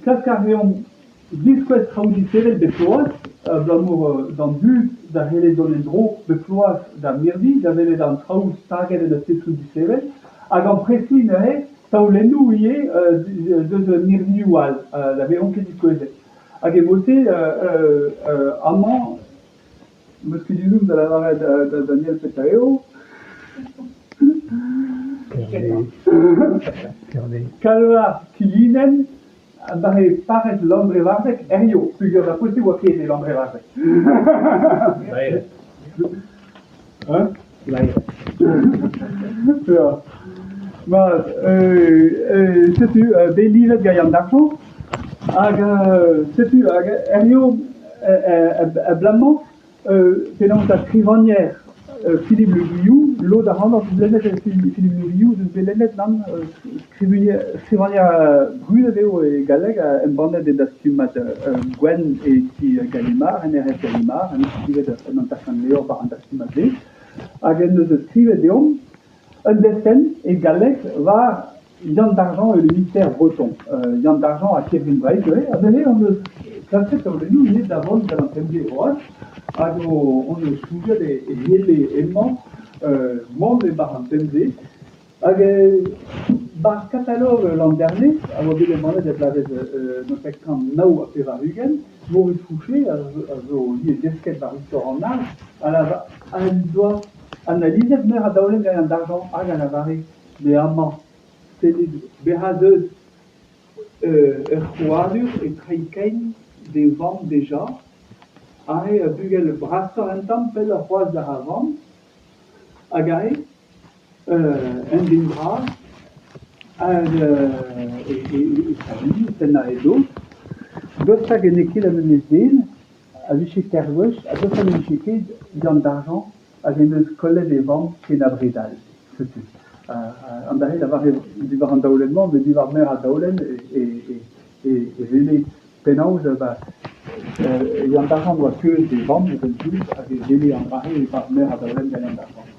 Klask a reomp diskouez traoù disheñvel bep bloaz abalamour d'an dud da c'hellet dont en-dro bep bloaz d'ar mirdi da welet an traoù staget en ur feson disheñvel hag amprestiñ neuze taolennoù ivez deus mirdioù all na vezont ket diskouezet. Hag e-mod-se amañ 'm eus ket ezhomm da lavaret da Daniel petra eo. Kalvar Kilinenn abaoe parrez Landrevarzeg hiziv peogwir da poent-se 'oa ket e Landrevarzeg. Hein? Mat, setu bet livet gant Yann Dargent hag setu hag hiziv abalamour penaos ar skrivagner Philippe Le Guillou, lod ac'hanoc'h 'deus lennet Philippe Le Guillou 'deus bet lennet nann? Skrivagner brudet eo e galleg, embannet e dastumad Gwenn e ti Gallimard, en RF Gallimard, en deus skrivet un hanter-kant levr war an dastumad-se, hag en deus skrivet deomp un destenn e galleg war Yann Dargent et le mystère breton. Yann Dargent ha Kevin Breizh ivez, ha neuze hon eus klasket taolennoù ivez da vont gant an tem-se c'hoazh, hag hon eus soñjet e c'helle hemañ mont e-barzh an tem-se. Hag 'barzh katalog Landerne, a oa bet embannet er bloavezh 1989, Maurice Fouché a zo ivez desket war istor an arz, a en doa analizet meur a daolenn gant Yann Dargent hag a lavare Me amañ, sellit, bezañ ez eus ur c'hrouadur e treiñ kein d'e vamm dija, aze ur bugel brasoc'h un tamm pelloc'h c'hoazh d'ar vamm, hag aze un den bras hag e familh o tennañ e dog. Daoust hag n'eo ket ar memes den a vije teir gwech ha daoust ha ne vije ket Yann Dargent hag en deus kollet e vamm ken abred all. Setu. An dra-se da vare diwar an daolenn-mañ met diwar meur a daolenn e wele penaos ba Yann Dargent oa keuz d'e vamm evel-just hag e wele an dra-se e-barzh meur a daolenn gant Yann Dargent.